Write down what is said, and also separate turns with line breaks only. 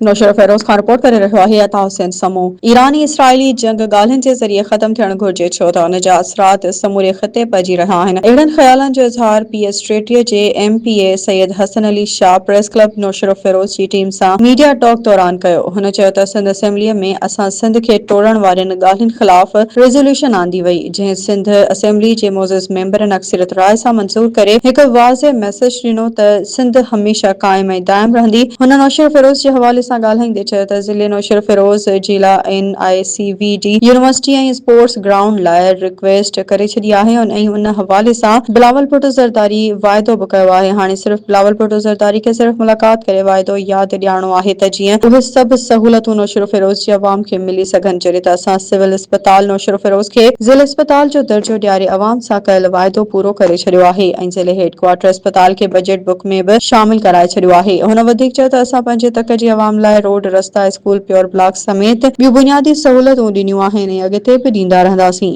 نوشهروفيروز کان رپورٽ ڪري رهيو آهي عطا حسين سمون. ايراني اسرائيلي جنگ ڳالهين جي ذريعي ختم ٿيڻ گهرجي ڇو ته ان جا اثرات سموري خطي پئجي رهيا آهن. اهڙن خيالن جو اظهار پي ايس 33 جي M P A Syed Hassan Ali Shah press club Naushahro Feroze جي ٽيم سان ميڊيا ٽاڪ دوران ڪيو. هن چيو ته سنڌ اسيمبلي ۾ اسان سنڌ کي ٽوڙڻ وارين ڳالهين خلاف ريزوليوشن آندي وئي جنهن سنڌ اسيمبلي جي معزز ميمبرن اڪثريت راء سان منظور ڪري هڪ واضح ميسيج ڏنو ته سنڌ هميشه قائم ۽ دائم رهندي. هن نوشهروفيروز جي حوالي سان ڳالهائيندي چيو ته ضلعي نوشهروفيروز جي لاء N I C V D university ۽ sports ground لاء رڪويسٽ ڪري ڇڏي آهي ۽ ان حوالي سان بلاول ڀٽو زرداري واعدو به ڪيو آهي هاڻي صرف بلاول ڀٽو زرداري کي صرف ملاقات ڪري واعدو ياد ڏيارڻو آهي ته جيئن اهي سڀ سهولتون نوشهروفيروز جي عوام کي ملي سگهن جڏهن ته اسان سول اسپتال نوشهروفيروز کي ضلعي اسپتال جو درجو ڏياري عوام سان ڪيل واعدو پورو ڪري ڇڏيو آهي ۽ ضلعي هيڊ ڪوارٽر اسپتال کي بجيٽ بڪ ۾ به شامل ڪرائي ڇڏيو آهي. هن وڌيڪ چيو ته اسان پنهنجي تڪ جي عوام لاء روڊ، رستا، اسڪول، پيور بلاڪ سميت ٻيون بنيادي سهولتون ڏنيون آهن ۽ اڳتي به ڏيندا رهنداسين.